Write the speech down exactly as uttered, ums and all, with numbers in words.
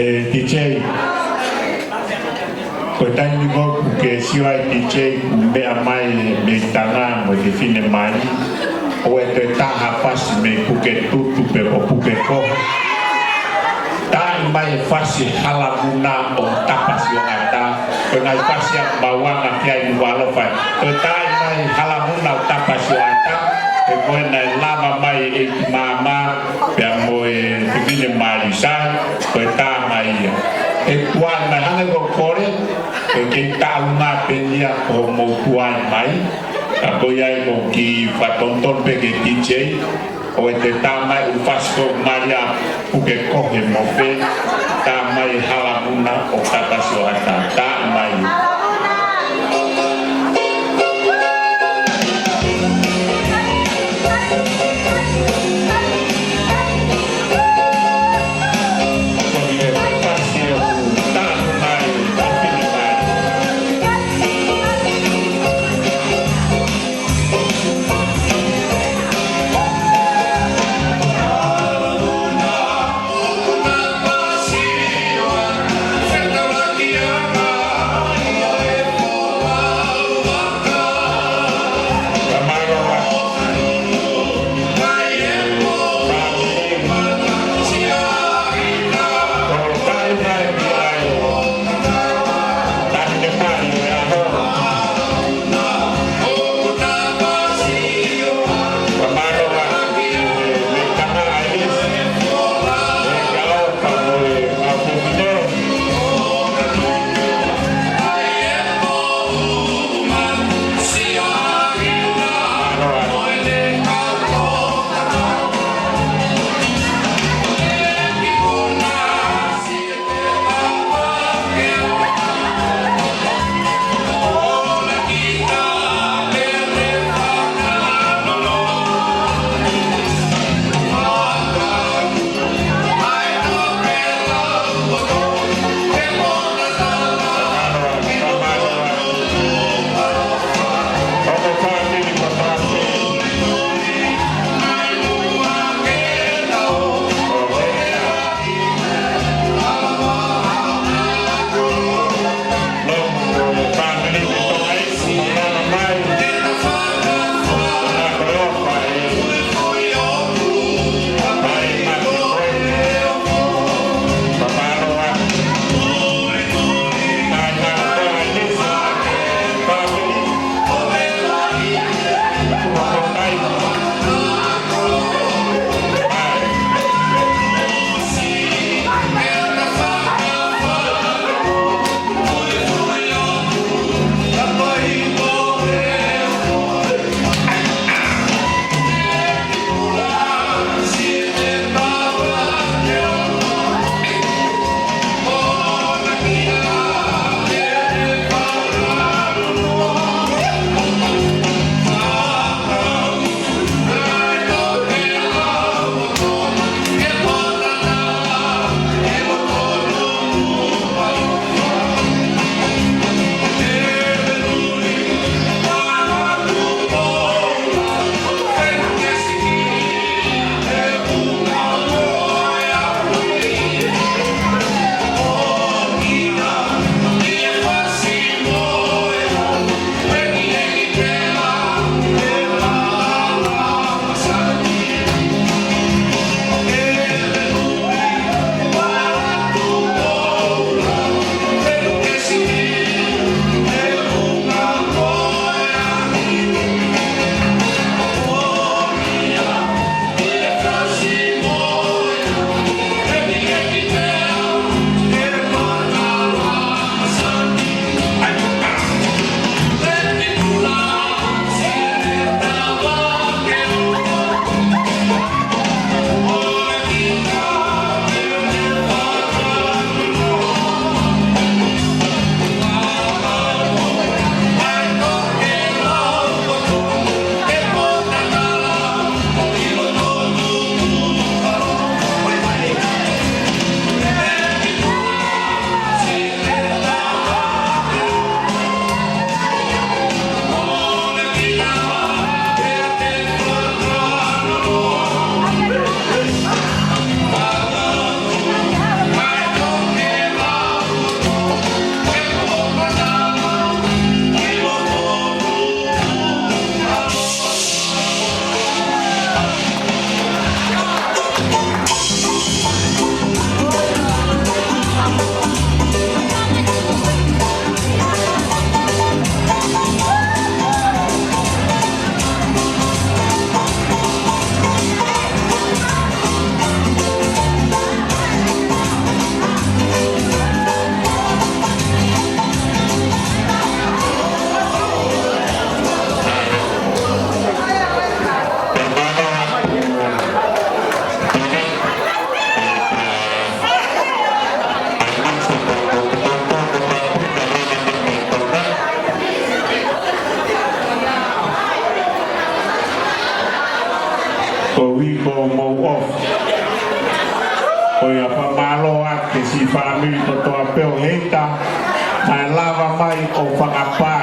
ʻE, DJ, ko e taimi ko ē ʻoku ke sio ai, DJ, ʻoku meʻa mai e meitanga mo e fefine mali, ʻoua ʻe toe taha fasi mei Puketutu pe ko Pukekohe. Taaʻi mai e fasi Hala Muna ʻo Tapasiʻoata. Ko e ngaahi fasi ʻoku mau anga ki ai, Nukuʻalofa. Ko e taaʻi mai Hala Muna ʻo Tapasiʻoata, he ko ena ʻe lava mai e ʻeiki māmā pea mo e fefine mali. Sai, ko e tā mai ia. ʻE tuai mai, hangē ko e kole, ko e kei taʻu mā pē ia ʻo mou tuai mai. Ka ko ia ai ko e kiʻi fakatonutonu pē ki he DJ, ʻoua ʻe toe tā mai e ʻū fasi ko ē mali ʻa Pukekohe mo fē, tā mai e Hala Muna ʻo Tapasiʻoata, tā mai. Off. Ko ia fakamālō atu ki he siʻi fāmili kotoa pē ʻo Heita, naʻe lava mai ʻo fakapā.